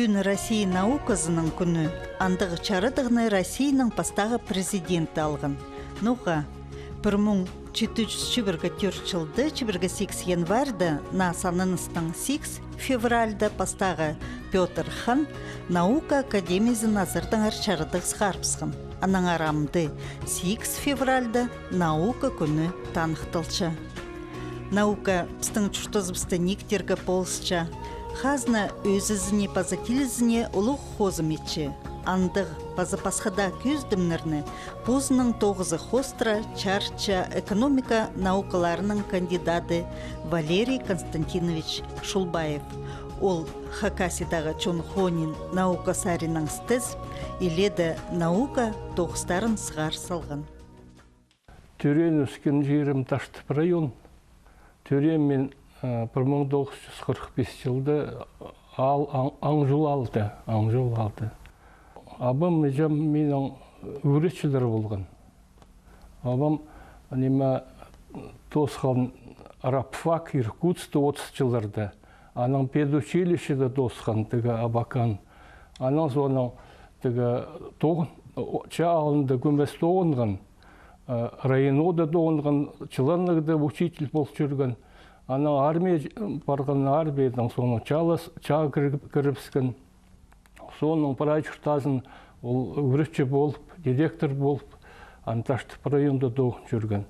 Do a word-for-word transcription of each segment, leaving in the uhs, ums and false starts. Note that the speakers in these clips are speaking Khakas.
Пӱӱн Россия науказының кӱні. Андағ чарадығны Россияның пастағы президенті алған. Ноға, пір муң читі чӱс чибіргі тӧрт чылда, чибіргі сигіс январьда, наа сананыстаң сигіс февральда пастағы Пётр хан наука академиязын азартаңар чарадығ сығарыбысхан. Аннаңар амды сигіс февральда наука кӱні таныхталча. Наука пістің чуртазыбысты нииктерге полысча, хазна ӧзізіне паза тілізіне улуғ хозым итче. Андағ паза пасха даа кӧзідімнерні позының тоғызы хоостыра чарытча экономика наукаларының кандидады Валерий Константинович Шулбаев. Ол Хакасиядағы чон хонин наука саринаң істезіп, илееде наука тоғыстарын сығар салған. Тӧреен-ӧскен чирім Таштып район. Тӧреем мин, э, пір муң тоғыс чӱс хырых пис чылда аал Аң-, Аңҷул аалда, Аңҷул аалда. Абам, іҷем минің ӱгретчілер полған. Абам, ниме, тоосхан рабфак Иркутскта отыс чылларда. Анаң педучилищеде тоосхан тігі Абакан. Анаң соонаң тігі тоғын, о, чаа алнында кӧмес тоғынған, э, РАИНО-да тоғынған, Чыланнығда учитель пол чӧрген. Анаң армия ч-, парған, армиядаң соонаң чаалас-, чаа кір-, кірібіскен. Соонаң прай чуртазын ол ӱгретчі полып, директор полып, ан Таштып районда тоғын чӧрген.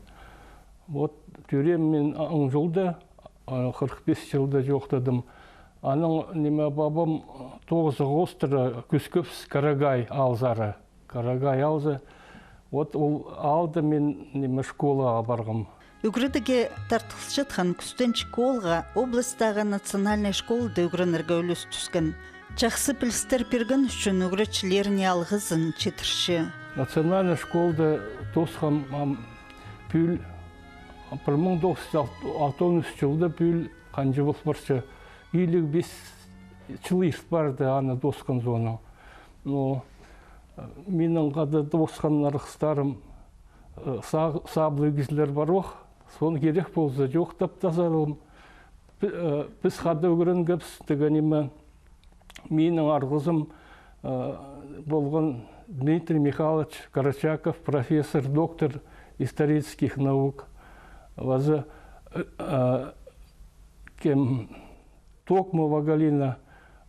Вот, тӧреем мин Аңҷулда, а, хырых пис чылда чоохтадым. Анаң, ниме, пабам тоғызы хоостыра кӧскебіс Карагай аалзар. Карагай аалзар. Вот ол аалда мин, ниме, школаға парғам. Ӱгредіге тартылчатхан кӱстенҷік оолға областағы национальнай школада ӱгренерге ӱлӱс тӱскен. Чахсы пілістер пирген ӱчӱн ӱгретчілеріне алғызын читірче. Национальнай школада тоосхам, ам, пӱӱл пір муң тоғыс чӱс алтон ӱс чылда, пӱӱл ханҷа пол парча, илиг пис чыл ирт парды аны тоосхан соонаң. Но, э, минің хада тоосхан арғыстарым, э, саблығ кізілер пар ох, соны кирек полза чоохтап таа салам. Пі-, э, піс хада ӱгренгебіс, тігі ниме, минің арғызым, э, полған Дмитрий Михайлович Карачаков, профессор, доктор исторических наук. Паза, э, э, кем, Токмова Галина,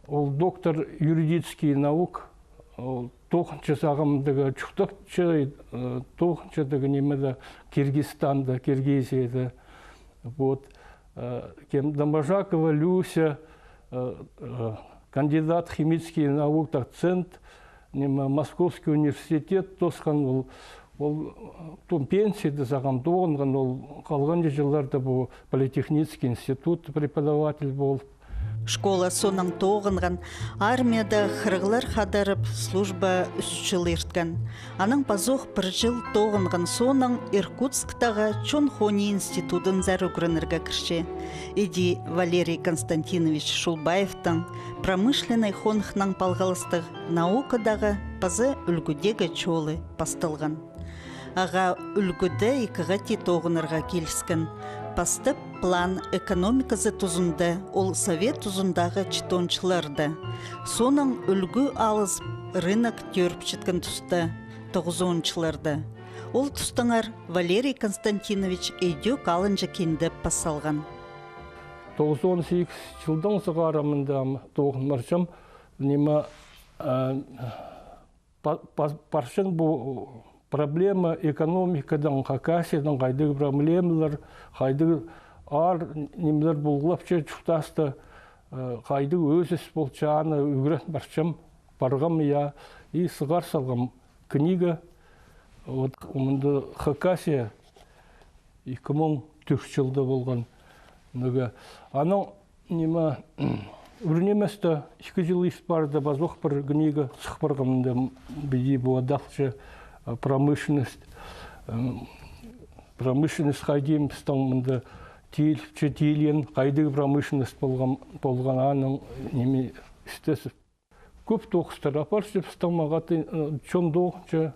ол доктор юридический наук, ол тоғынча сағам тігі чуртапча, э, тоғынча тігі нимеде, Киргизстанда, Киргизияда. Вот. Э, кем, Доможакова Люся, э, э, кандидат химический наук, доцент, ниме, Московский университет тоосхан, ол, ол, э, ту-, пенсияда сағам тоғынған, ол халғанҷы чылларда пу политехнический институт преподаватель полып. Школа соонаң тоғынған, армияда хырығлар хадарып, служба ӱс чыл ирткен. Анаң пазох пір чыл тоғынған соонаң Иркутсктағы чон хони институдынзар ӱгренерге кірче. Іди Валерий Константинович Шулбаевтің промышленный хонығнаң палғалыстығ наукадағы паза ӱлгӱдегі чолы пасталған. Ағаа ӱлгӱде ікі хати тоғынарға киліскен. Пастап план экономиказы тузында, ол совет тузындағы читончыларда. Соонаң ӱлгӱ алызып, рынок тӧріпчеткен туста, тоғызончыларда. Ол тустаңар Валерий Константинович ідӧк алынҷа киндеп пас салған. Тоғызон сигіс чылдаң сығара мында тоғын парчам, ниме, а, па-, па-, парчан пу проблема экономикадаң, Хакасиядаң хайдағ проблемалар, хайдағ аар нимелер полғлапча чуртаста, э, хайдағ ӧзіс полча, аны ӱгрен парчам, парғам, я, и сығар салғам книга. Вот мында Хакасия ікі муң тӧрт чылда полған. Ноға анаң ниме, ӱр ниместе ікі чыл ирт парды, пазох пір книга сых парған, мында піди пу адалча, э, промышленность, э, промышленность хайди пістің мында тииліпче, тиилген, хайдағ промышленность полған, полған аның ниме істезіп. Кӧп тоғыстар апарча пістің мағаа, э, чон тоғынча.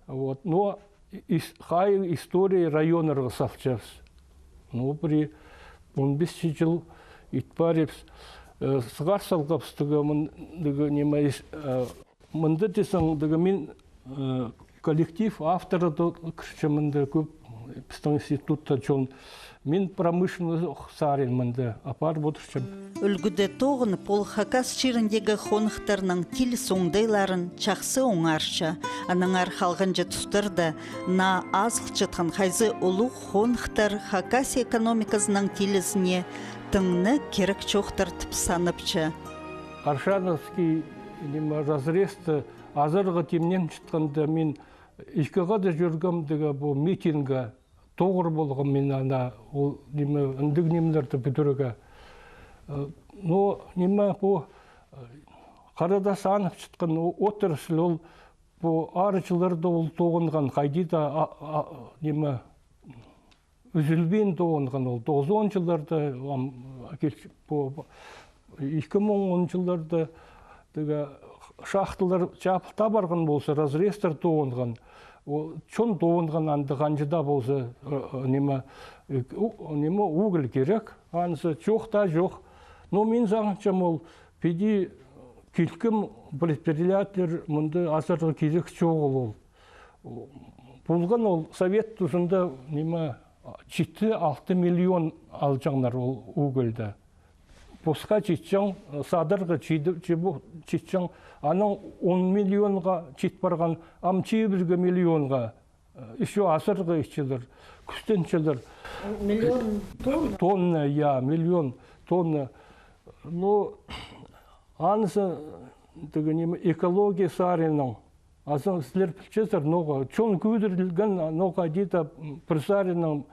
Вот. Но ис-, хай история районнарға салчабыс. Ну, пір он пис чыл ит парибыс. Э, сығар салғабыс тігі, мын-, тігі ниме, ис-, э, мында тізең, тігі мин, э, коллектив авторы да кірче мында кӧп, пістің институтта чон. Мин промышленность сарин мында апарып одырчам. Ӱлгӱде тоғынып, ол хакас чиріндегі хонықтарның тіл оңдайларын чахсы оңарча. Аннаңар халғанҷы тустарда наа азылчатхан хайзы улуғ хонықтар Хакасия экономиказының тілізіне тың на кирек чоохтар тіп санапча. Аршановский, ниме, разрезті азарға тимненчеткенде мин ікі хада чӧргем тігі пу митингке, тоғыр полғам мин ана, ол, ниме, андағ нимелерді пӱдірерге. Э, но, ниме, пу, э, харада санапчатхан о-, отрасль ол пу ары чылларда ол тоғынған, хайди даа, а, а, ниме, ӱзӱлбин тоғынған ол. Тоғызон чылларда, ам, кил-, пу, пу, ікі муң он чылларда тігі шахталар чабылта парған полза, разрезтер тоғынған. Ол чон тоғынған анда ханҷа даа полза, э, э, ниме, э, у-, ниме, уголь кирек, анзы чох таа чох. Но мин сағынчам, ол піди килкім предприятиелер мында азарға кирек чоғыл ол. Полған ол совет тузында, ниме, читі-алты миллион алҷаңнар ол угольді. Посха читчең, садарға чиді-, чибу-, читчең, анаң он миллионға чит парған, ам чибіргі миллионға, э, ещё азарға итчелер, кӱстенчелер. Миллион тонна? Тонна, я, миллион тонна. Ну, анзы, тігі ниме, экология саринаң, азы сірер пілчезер, ноға, чон кӧдірілген, ноға, дидім, пір саринаң,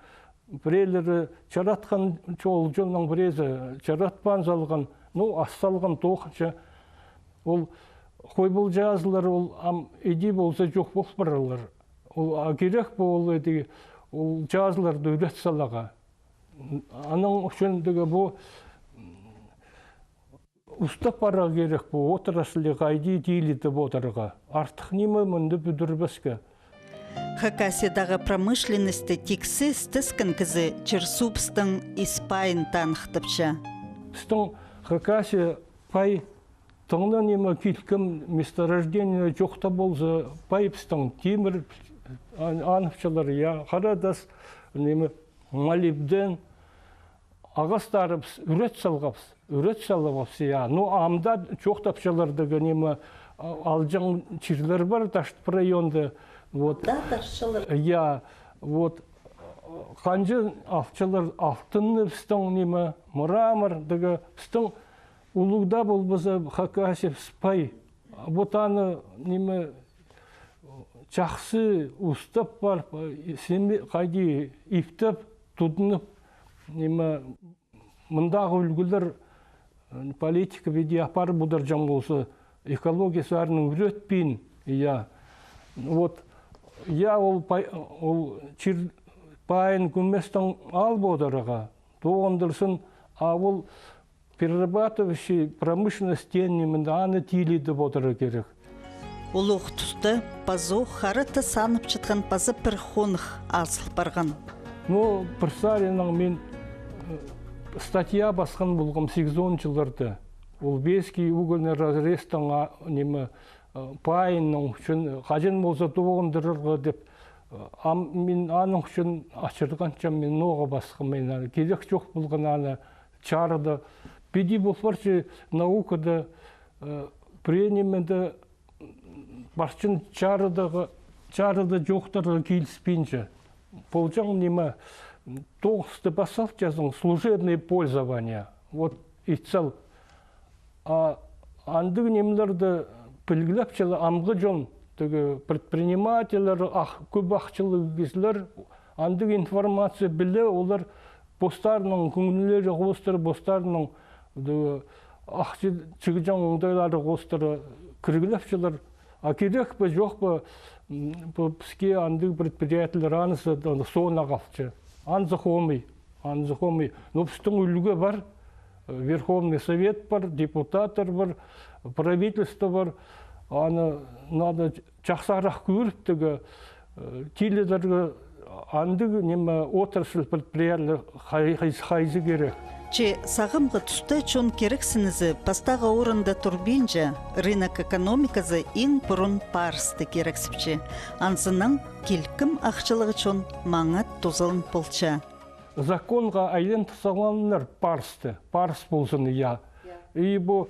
пірелері чаратхан, чол чонның пірезі чаратпаан салған, ну, ас салған тоғынча. Ол хой пол чазылар, ол ам іди полза чох пол парарлар. Ол, а кирек пу ол іди, ол чазыларды ӱрет саларға. Аның ӱчӱн тігі пу устап парарға кирек пу отрасльні хайди тилідіп одырарға. Артых ниме мында пӱдірбеске. Хакасиядағы промышленностьті тиксі істескен кізі чир-суубыстың ис-пайын таныхтапча. Пістің Хакасия пай, тың на ниме, килкім месторождение чох та полза, пай пістің тимір, ан-, анапчалар, я, хара тас, ниме, молибден, ағастарыбыс, ӱрет салғабыс, ӱрет салғабыс, я. Ну, ам даа чоохтапчалар тігі ниме, а, алҷаң чирлер пар Таштып районда. Вот. Да, тартчалар. Я, вот. Ханҷа алчалар алтынны пістің ниме, мрамор, тігі пістің улуғ даа полбаза, Хакасия пай. Вот аны ниме, чахсы устап парып, симе-, хайди иптеп, тудынып, ниме, мындағы ӱлгӱлер, э, политика піди апарып одырҷаң полза, экология саринаң ӱретпин, я. Вот, я, ол пай-, ол чир пайын кӧместең алып одырарға, тоғындырзын, а ол перерабатывающий промышленность теен ниме, аны тилідіп одырарға кирек. Улуғ туста пазох хара тас анапчатхан паза пір хонығ азыл парған. Ну, пір саринаң мин, э, статья пасхан полғам сигізон чылларда. Ол Бейский угольный разрезтің, а, ниме, э, пайының ӱчӱн, хаҷан полза тоғындырарға тіп, э, ам мин аның ӱчӱн ачырғанчам, мин ноға пасхам, мин аны кирек чох полған аны чарыда. Піди пол парча наукада, э, пірее ниме дее парчан чарыдағ-, чарыда чоохтарға киліспинче. Полҷаң ниме, тоғысты пас салчазың, служебное пользование. Вот, ит сал. А андағ нимелерді пілгілепчелер амғы чон, тігі предпринимательлер, ах-, кӧп ахчалығ кізілер, андағ информация піле, олар постарының кӧңнілері хоостыра, постарының, тігі, ахча чыыҷаң оңдайлары хоостыра кіргілепчелер. А кирек пе, чох па, м, пу піске андағ предприятиелер анзы, аны соонда халча. Анзы хомай, анзы хомай. Но пістің ӱлгӱ пар, Верховный Совет пар, депутаттар пар, правительство пар. Аны надо чахсырах кӧріп, тігі, э, тилідерге андағ ниме, отрасль, предприятие хай-, хай-, хайзы кирек. Че сағамғы туста чон кирексінізі пастағы орында турбинча, рынок экономиказы иң пурун парысты кирексіпче. Анзынаң килкім ахчалығ чон маңат тузалын полча. Законға айландыр салғаннар парысты, парыс ползын, я. И пу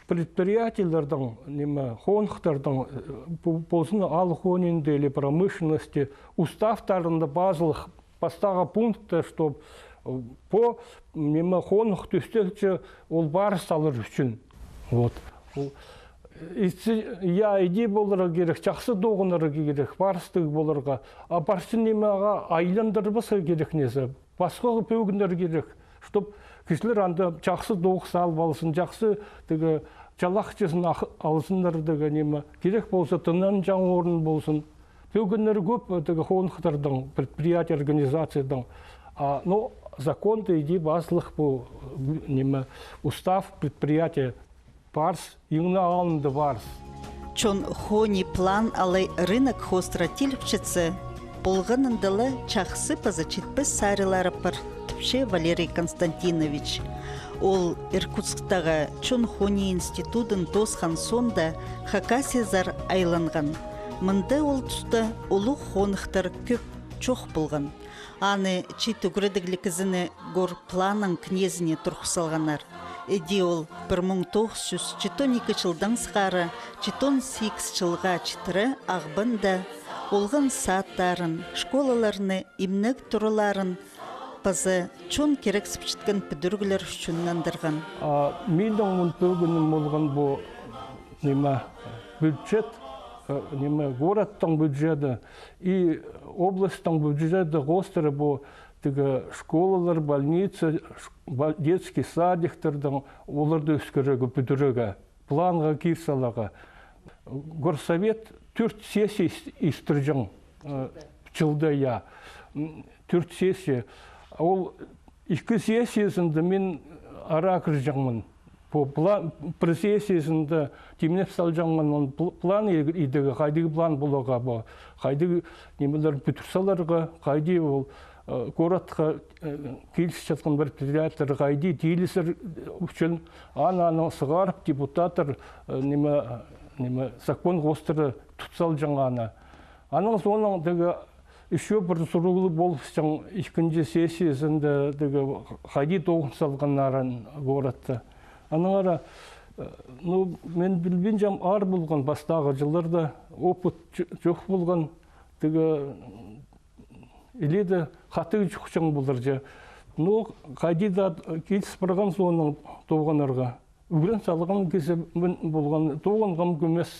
предприятиелердің, неме, хоныхтарның, э, пу-, ползын аал хонинда или промышленности уставтарында пазылых пастағы пунктта, чтоб, э, пу, неме, хоных тӧстелче ол парыс алар ӱчӱн. Вот. Ол, э, итсе, я, иди поларға кирек, чахсы тоғынарға кирек, парыстығ поларға. А парча неме ағаа айландырбаза кирек ниме. Пасха пӧгіннер кирек, чтоб кізілер анда чахсы тоғыс алып алзын, чахсы тігі чалахчызын ах-, алзыннар, тігі неме. Кирек полза, тынанҷаң орын ползын. Пӧгіннер кӧп, тігі хоныхтарның, предприятие, организацияның. А, ну, законда иди пазылых пу, неме, устав предприятия. Парыс, иң не алнында парыс. Чон хони план алай рынок хоостыра тиліпчетсе, полғанында ла чахсы паза читпес сарилары пар, тіпче Валерий Константинович. Ол Иркутсктағы чон хони институдын тоосхан соонда Хакасиязар айланған. Мында ол туста улуғ хоныхтар кӧп чох полған. Аны чиит ӱгредігліг кізіні горпланның кнезіне турғыс салғаннар. Іди ол пір муң тоғыс чӱс читон ікі чылдаң сығара читон сигіс чылға читіре Ағбанда олған садтарын, школаларны, имнег тураларын паза чон кирексіпчеткен пӱдіріглер ӱчӱн нандырған. А минің мын пӧгінім полған пу, неме, бюджет, э, неме, городтың бюджеті и областтың бюджеті хоостыра пу тігі школалар, больница, ш-, бо-, детский садиктердің, оларды ӧскірерге, пӱдірерге, планға кир саларға. Горсовет тӧрт сессия ис-, истірҷең, э, чылда, я. М, тӧрт сессия. Ол ікі сессиязында мин ара кірҷеңмін. Пу пла-, пір сессиязында тимнеп салҷаңмын, он пл-, план и-, идерге, хайдағ план поларға пу, хайдағ немелер пӱдір саларға, хайди ол, э, городха, э, килісчеткен предприятиелер хайди тилізер, э, ӱчӱн, аны, аны сығарып, депутаттар, э, неме, неме, закон хоостыра тут салҷаң аны. Анаң соонаң тігі ещё пір сурығлығ полыбысчаң ікінҷі сессиязында, тігі хайди тоғын салғаннарын городты. Аннаңар, э, ну, мин пілбинчем, аар полған пастағы чылларда, опыт чо-, чох полған, тігі, или дее хатығ чохчаң полар чи. Ну, хайди даа киліс парған соонаң тоғынарға. Ӱгрен салған кізі мин полған, тоғынғам кӧмес,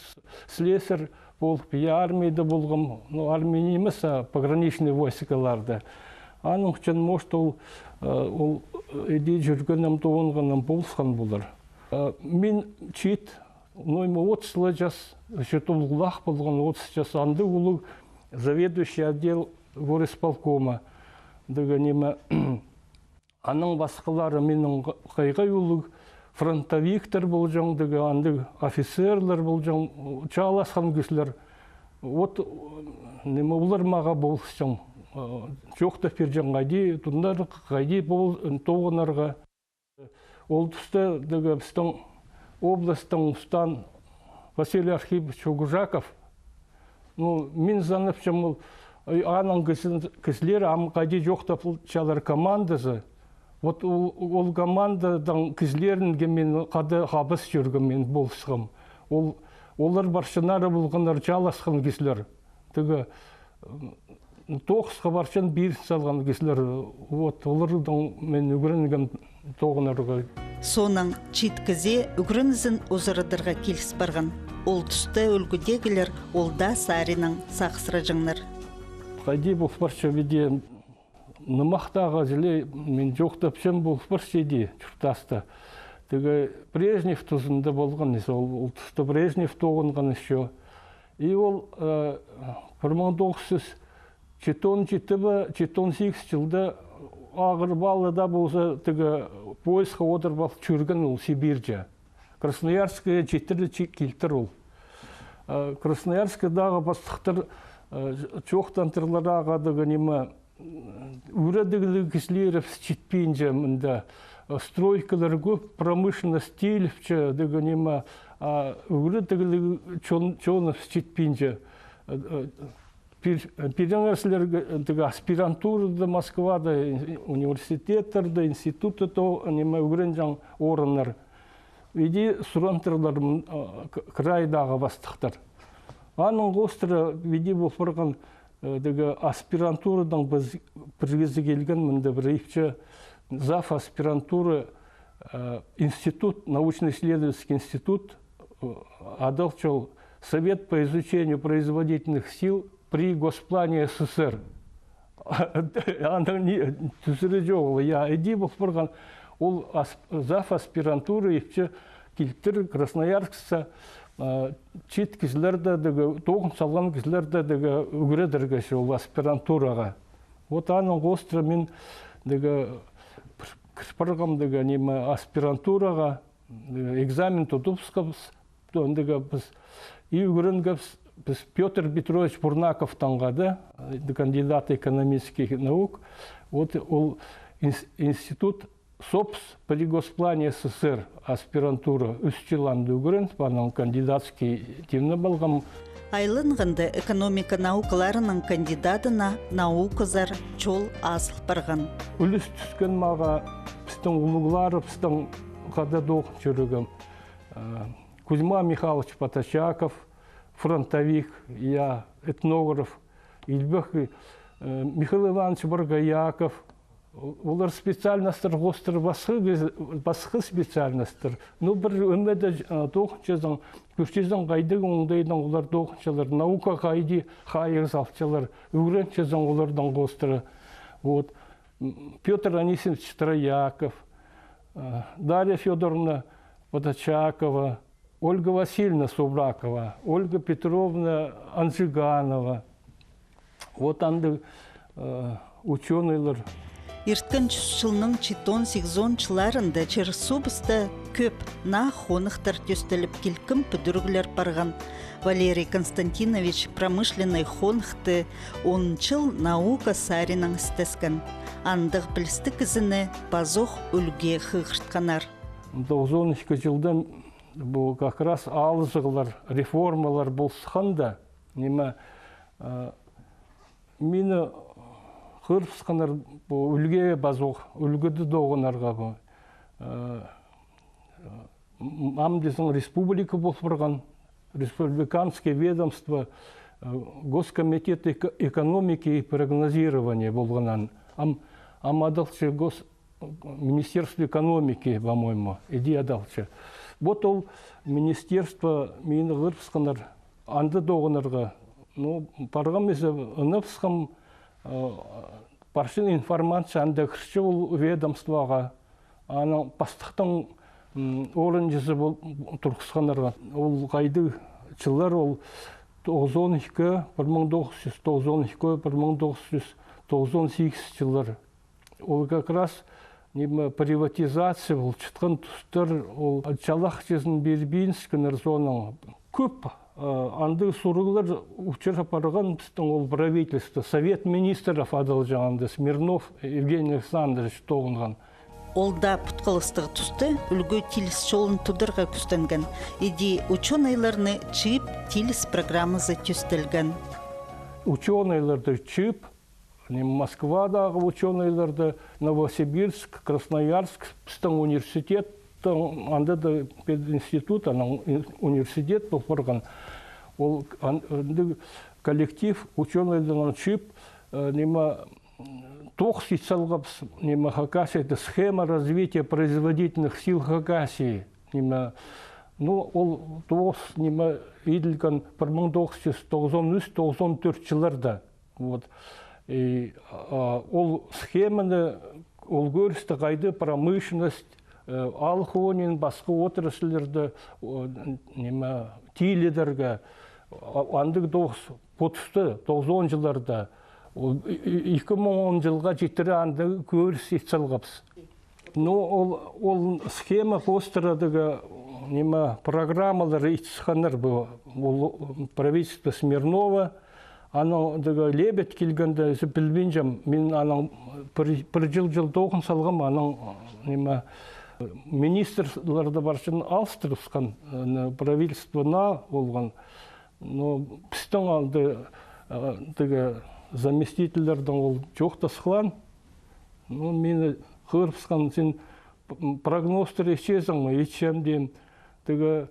слесарь полып, я, армияда полғам, ну, армия нимес, а пограничный войскаларда. Аның ӱчӱн, может, ол, э, ол, э, іди чӧргенім, тоғынғаным полысхан полар. Э, мин чиит, ну, ниме, отыс ла час, ещё толғылах полған, отыс час, андағ улуғ заведующий отдел горисполкома. Тігі неме, аның пасхалары минің х-, хайхай улуғ фронтовиктер полҷаң, тігі андағ офицерлер полҷаң, чааласхан кізілер. Вот, неме, олар мағаа полысчаң, э, чоохтап пирҷең, хайди тудынарға, хайди пол-, тоғынарға. Ол туста, тігі, пістің областьтың устаан Василий Архипович Угужаков, ну, мин санапчам, ол, ай, аның кізі-, кізілері ам хайди чоохтапчалар командазы. Вот ол, ол команданың кізілерінге мин хада хабас чӧргем, мин полысхам. Ол, олар парчаннары полғаннар чааласхан кізілер. Тігі, м, тоғысха парчан пирін салған кізілер, вот, олардаң мин ӱгренгем тоғынарға. Соонаң чиит кізее ӱгренізін узарадарға киліс парған. Ол туста ӱлгӱдегілер ол даа саринаң сағысраҷаңнар. Хайди пол парча, піди нымахтағы чіли, мин чоохтапчам, пол парча іди чуртаста. Тігі Брежнев тузында полған, ол, ол туста Брежнев тоғынған ещё. И ол, э, пір муң тоғыс чӱс читон читі бе, читон сигіс чылда ағырып ала даа полза, тігі поездха одырып ал чӧрген ол Сибирьҷе. Красноярскіге читіре чи-, килтір ол. Э, Красноярскідегі пастыхтар, э, чоохтантырлар ағаа, тігі неме, ӱгредігліг кізілері читпинче мында, Стройкалар кӧп, промышленность тиліпче, тігі ниме, а ӱгредігліг чон, чоныбыс читпинче. Пир-, пиріңер сірерге, тігі аспирантурада Москвада, университеттерде, институтта то, ниме, ӱгренҷең орыннар. Иди сурантырлар, м, а, к-, крайдағы пастыхтар. Аның хоостыра иди пол парған, э, тігі аспирантурадаң пір, пір кізі килген, мында пір ипчі зав аспирантуры, э, институт, научно-исследовательский институт, э, адалча ол Совет по изучению производительных сил при Госплане СССР. Аның ни, тӱзірі чоғыл, я, иди пол парған, ол ас-, зав аспирантура ипчі килтір Красноярскса, а, чиит кізілерді, тігі, тоғын салған кізілерді, тігі, ӱгредерге, че ол аспирантураға. Вот аның хоостыра мин, тігі, пір-, кір парғам, тігі, ниме, аспирантураға, э, экзамен тудыбысхабыс, то, андағ піс, и ӱгренгебіс піс Пётр Петрович Бурнаковтаңға даа, э, кандидат экономических наук. Вот ол инс-, институт СОПС при Госплане СССР, аспирантура, ӱс чыл анда ӱгрен, анаң кандидатский тимнеп алғам. Айланғанда экономика наукаларының кандидатына науказар чол азыл парған. Ӱлӱс тӱскен мағаа пістің улуғларыбыстың хада тоғын чӧргем. Э, Кузьма Михайлович Поточаков, фронтовик, я, этнограф, илбек, э, Михаил Иванович Боргояков, олар специальностьтар хоостыра пасха киз-, пасха специальностьтар. Ну, пір ӧмеде, э, тоғынчазың, кӧрчезің, хайдағ оңдайнаң олар тоғынчалар, наука хайди хайығ салчалар, ӱгренчезің олардаң хоостыра. Вот. М, Пётр Анисимович Трояков, э, Дарья Фёдоровна Поточакова, Ольга Васильевна Субракова, Ольга Петровна Анжиганова. Вот андағ, э, учёныйлар. Ирткен чӱс чылның читон-сигізон чылларында чир-суубыста кӧп наа хонахтар тӧстеліп, килкім пӱдіріглер парған. Валерий Константинович промышленный хонахты он чыл наука саринаң істескен. Андағ пілістіг кізіні пазох ӱлгӱге хығыртханнар. Тоғызон ікі чылда пу как раз алызығлар, реформалар пол сыхханда, ниме, э, мині хығырыбысханнар пу ӱлгӱге пазох, ӱлгӱді тоғынарға пу. Э, м-, ам тізең республика пол парған, республиканский ведомство, э, Госкомитет эко-, экономики и прогнозирования полған. Ам, ам адалча гос-, Министерство экономики, по-моему, иди адалча. Вот ол министерство мині хығырыбысханнар анда тоғынарға. Ну, парғам зе, ыныбысхам, э, парчан информация анда кірче ол ведомствоға. Анаң пастыхтың, м, орынҷызы пол-, турғысханнар. Ол хайдағ чыллар, ол тоғызон ікі, пір муң тоғыс чӱс тоғызон ікі, пір муң тоғыс чӱс тоғызон сигіс чыллар. Ол как раз, ниме, приватизация полчатхан тустар, ол чалахчызын пирбинчеткеннер, соонаң кӧп, э, андағ сурығлар учура парған пістің ол правительство, Совет министров адалҷаң анда, Смирнов Евгений Александрович тоғынған. Ол даа путхалыстығ туста ӱлгӱ тиліс чолын тударға кӱстенген, иди учёныйларны чыып, тиліс программазы тӧстелген. Учёныйларды чыып, ниме, Москвадағы учёныйларды, Новосибирск, Красноярск, пістің университеттің, анда даа пединститут, анаң ин-, университет пол парған. Ол ан-, андағ коллектив учёныйларны чыып, э, ниме, тоғыс ит салғабыс, ниме, Хакасияда схема развития производительных сил Хакасии. Ниме, ну, ол тоғыс, ниме, иділген пір муң тоғыс чӱс тоғызон ӱс, тоғызон тӧрт чылларда. Вот. И, а, ол схеманы, ол кӧрісті, хайди промышленность, э, алғыонин пасха отрасльлерді, о, ниме, тилідерге, а, андағ тоғыс, пу туста, тоғызон чылларда, ол и-, и-, ікі муң он чылға читіре андағ кӧріс ит салғабыс. Ну, ол, ол схема хоостыра тігі, ниме, программалар ит сыхханнар пу, ол правительство Смирнова, Анаң тігі Лебедь килгенде, ізі пілбинчем, мин анаң пір, пір чыл, чыл тоғын салғам, анаң, ниме, министрлерді парчаң алыстырыбысхан, аны правительство наа полған. Но пістің алды, а, тігі заместительлердең ол чоохтасхлаан. Ну, мині хығырыбысхан, син п-, прогнозтар итчезің ме? Итчем, тим. Тігі,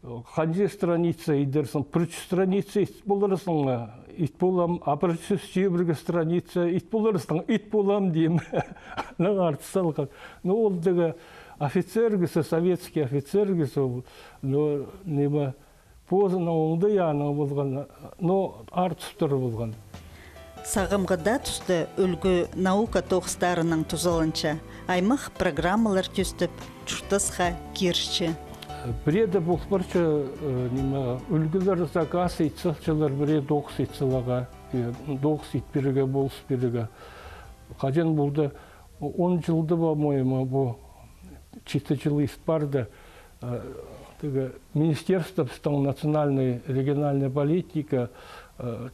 э, ханҷа страница идерзің, пір чӱс страница ит поларзың ма? Ит полам. А пір чӱс чибіргі страница ит поларзың? Ит полам, тим. Анаң артыс салған. Ну, ол тігі офицер кізі, советский офицер кізі ол. Ну, ниме, позының оңдайы аның полған, но артыстар полған. Сағамғы даа туста ӱлгӱ наука тоғыстарынаң тузаланча, аймах программалар тӧстеп, чуртасха кирче. Пірееде пол парча, э, ниме, ӱлгӱлер, заказ ит салчалар, пірее тоғыс ит саларға, э, тоғыс ит пирерге, полыс пирерге. Хаҷан полды, он чылда, по-моему, пу читі чыл ит парды, э, тігі министерствобыстың национальный региональный политика, э,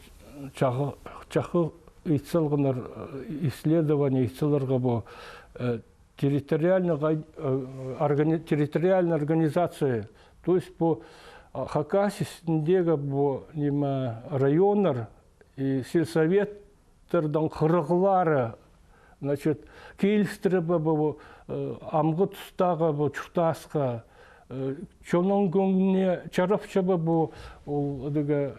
чахы, чахы ит салғаннар, э, исследование ит саларға пу, э, территориальный, э, органи-, территориальная организация. То есть пу, а, Хакасия істіндегі пу, ниме, районнар и сельсоветтердің хырығлары, значит, килістіре бе пу, э, амғы тустағы пу чуртасха, э, чонның кӧңніне чарапча бе пу, ол, тігі,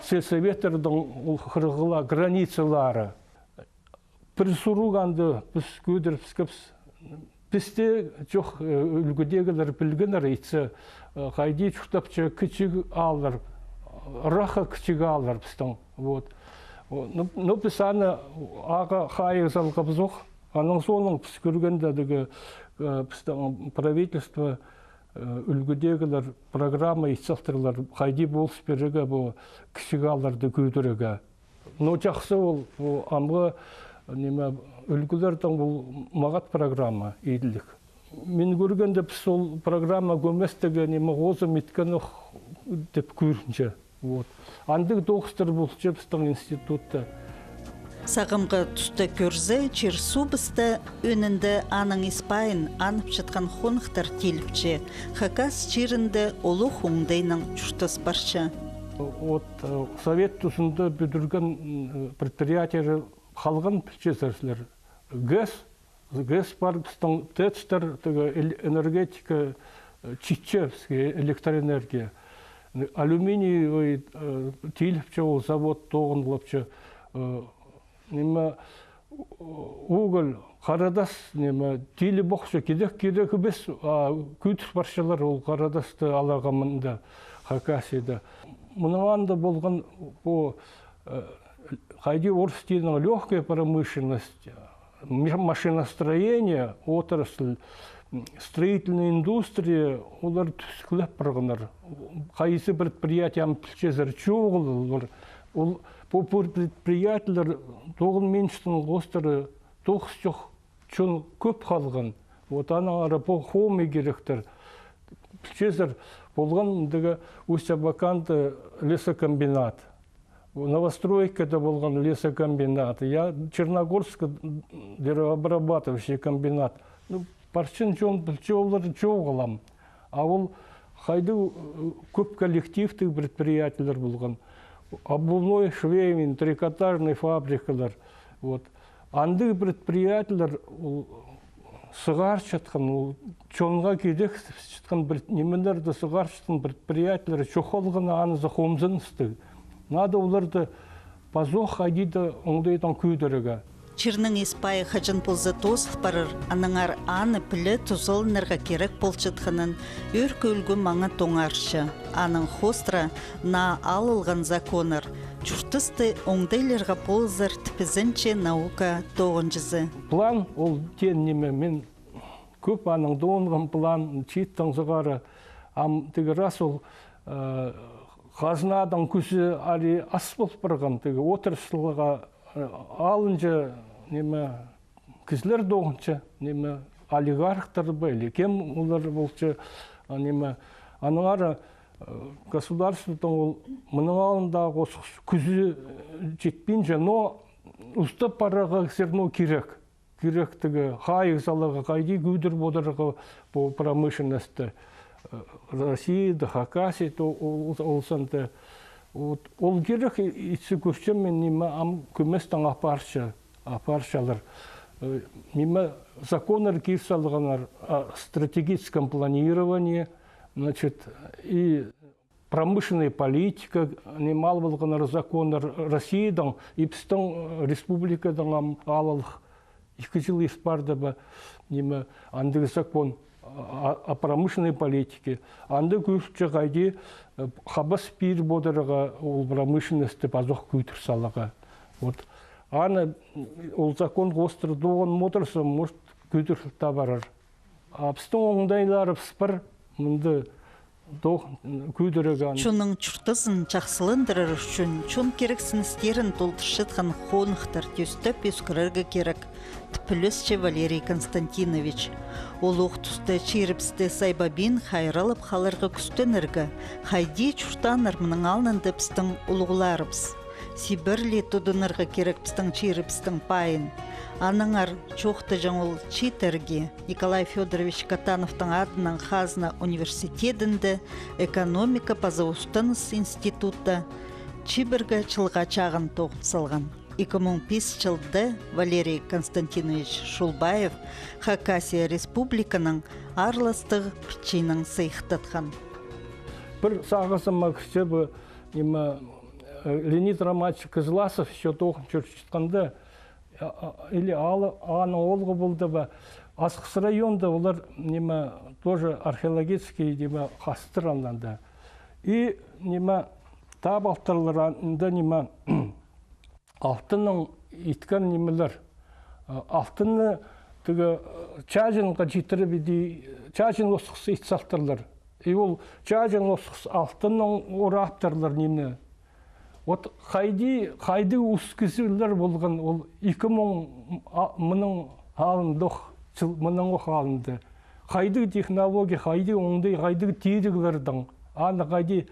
сельсоветтердің ол хырығла-, границалары. Пір сурығ анда піс кӧдірібіскебіс. Пісте чох, э, ӱлгӱдегілер пілгеннер, итсе, э, хайди чуртапча кічіг ааллар, ырахха кічіг ааллар пістің. Вот. О, ну, ну, піс аны ағаа хайығ салғабыс ох. Анаң соонаң піс кӧргенде тігі, э, пістің правительство, э, ӱлгӱдегілер программа ит салтырлар, хайди полыс пирерге пу кічіг аалларды кӧдірерге. Но чахсы ол, пу амғы, ниме, ӱлгӱлердең ол мағат программа иділіг. Мин кӧргенде, піс ол программа кӧместіг, ниме, хозым иткен ох тіп кӧрінче. Вот. Андағ тоғыстар полча пістің институтта. Сағамғы туста кӧрзе, чир-суубыста ӧӧнінде аның испайын анып чатхан хоныхтар тиліпче, Хакас чирінде улуғ оңдайнаң чуртас парча. Вот, э, совет тузында пӱдірген, м, предприятиелер халған, пілчезер сірер. ГЭС, ГЭС пар, пістің ТЭЦтер, тігі эл-, энергетика, э, читче піске, электроэнергия. Алюминиевый, э, тиліпче ол завод, тоғынғлапча, э, ниме, уголь, хара тас, ниме, тиліп охча, кидек кирек ибес, а кӧдір парчалар ол хара тасты аларға мында, Хакасияда. Мының анда полған пу, э, хайди орыс тілінең, лёгкая промышленность, м-, машиностроение, отрасль, м, строительная индустрия, олар тӱскілеп парғаннар. Хайзы предприятие, ам пілчезер, чоғыл олар. Ол, пу, пу предприятиелер тоғын минчетің хоостыра тоғыс чох, чон кӧп халған. Вот аннаңар пу хомай киректер. Пілчезер, полған тігі Усть-Абаканда лесокомбинат. Новостройкада полған лесокомбинат. Я, Черногорскта деревообрабатывающий комбинат. Ну, парчан чон пілче олар чоғыл ам. А ол хайдағ, э, кӧп коллективтіг предприятиелер полған. Обувной, швейный, трикотажный фабрикалар. Вот. Андағ предприятиелер, ол сығарчатхан, ол чонға кирек чатхан пред-, нимелерді сығарчатхан предприятиелер чох халған, анзы хомзыныстығ. Надо оларды пазох хайди-да оңдайнаң кӧдірерге. Чирнің испайы хаҷан полза тоозыл парар, аннаңар аны піле тузаланарға кирек полчатханын ӧӧркі ӱлгӱ маңа тоңарча. Аның хоостыра наа алылған законнар чуртасты оңдайлирға полызар тіп ізенче наука тоғынҷызы. План ол теен ниме, мин кӧп анаң тоғынғам план, чииттең сығара, ам тігі рас ол, э, хазнадаң кӱзі али ас пол парған, тігі отрасльға, э, алынҷа, ниме, кізілер тоғынча, ниме, олигархтар ба, или кем олар полча, а, ниме, аннаңар, э, Государствоның ол мының алнындағы осхас кӱзі читпинче, но устап парарға всё равно кирек. Кирек тігі хайығ саларға, хайди кӧдіріп одырарға пу промышленностьты. Россияда, Хакасияда, ол, ол, ол санда. Вот, ол кирек, и-, итсе кӧрчем мин, ниме, ам кӧместең апарча, апарчалар. Ниме, законнар кир салғаннар о стратегическом планировании, значит, и промышленная политика, ниме, ал полғаннар законнар Россиядаң, и пістің республикадаң ам аллығ. Ікі чыл ис парды ба, ниме, андағ закон о, о промышленной политике. Анда кӧрче хайди, э, хабас пиріп одырарға ол промышленностьты пазох кӧдір саларға. Вот. Аны, м, ол закон хоостыра тоғын одырза, может, кӧдір табарар. А пістің оңдайларыбыс пар, мында тоғ кӧдірерге. Чонның чуртазын чахсыландырар ӱчӱн чон кирексіністерін толдырчатхан хоныхтар тӧстеп ӧскірерге кирек, тіп пілісче Валерий Константинович. Ол ох туста чирібісті сайбабин хайраллап халарға кӱстенерге, хайди чуртааннар мының алнында пістің улуғларыбыс. Сибірли тудынарға кирек пістің чирібістің пайын. Аннаңар чоохтаҷаң ол чииттерге Николай Фёдорович Катановтың адынаң хазна университедінде экономика паза устаныс институтта чибіргі чылға чағын тоғын салған. Ікі муң пис чылда Валерий Константинович Шулбаев Хакасия Республиканың аарластығ пірчиинең сыйыхтатхан. Пір сағызыма кірче, пу, ниме, э, Леонид Романович Кызласов ещё тоғын чӧрчетхенде, а, а, или алы, аның оолғы полды ба, Асхыс районда олар, ниме, тоже археологический, ниме, хастыр анда. И, ниме, таап алтырлар анда, ниме, алтыннаң иткен нимелер. А, алтынны тігі, э, чаҷынға читіріп, иди, чаҷын осхас ит салтырлар. И ол чаҷын осхас алтыннаң ораптырлар нимені. Вот хайди, хайди ус кізілер полған ол ікі муң, а, мының алнында ох, чыл, мының ох алнында. Хайдағ технология, хайдағ оңдай, хайдағ тиріглердең. Аны хайди,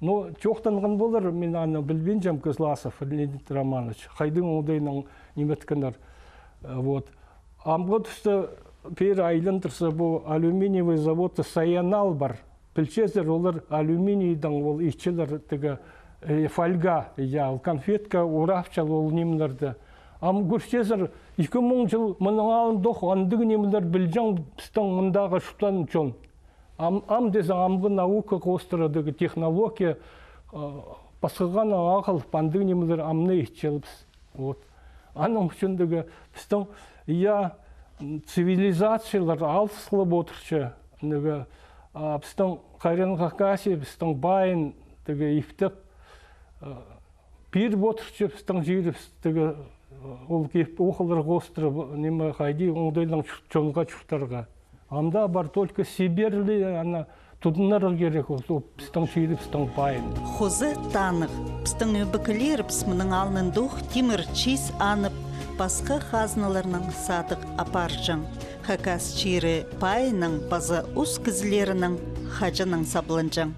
ну, чоохтанған полар, мин аны пілбинчем, Кызласов Леонид Романович. Хайдағ оңдайнаң ниме иткеннер. Э, вот. Амғы туста пеер айландырза, пу алюминиевый заводта Саянал пар. Пілчезер, олар алюминийдең ол итчелер тігі, э, фольга, я, ол конфетка орапчалар ол нимелерні. Ам кӧрчезер, ікі муң чыл мының алнында ох андағ нимелер пілҷең пістің мындағы чуртаан чон. Ам, ам тізең, амғы наука хоостыра тігі технология, э, пасхағаннаң ағылып, андағ нимелер ам на итчебіс. Вот. Аның ӱчӱн тігі пістің, я, м, цивилизациялар алысхлап одырча, ниме, а, пістің Хайран Хакасия, пістің пайын тігі иптеп, а, пиріп одырча пістің чирібіс тігі, а, ол кип охалар хоостыра, ниме, хайди оңдайнаң чур-, чонға чуртарға. Ам даа пар только Сибирьлі, ана, тудынарға кирек ол, ол пістің чирібістің пайын. Хоза танығ, пістің ӧбекелерібіс мының алнында ох тимір чиис анып, пасха хазналарнаң садығ апарҷаң. Хакас чирі пайынаң паза ус кізілерінең хаҷаннаң сабланҷаң.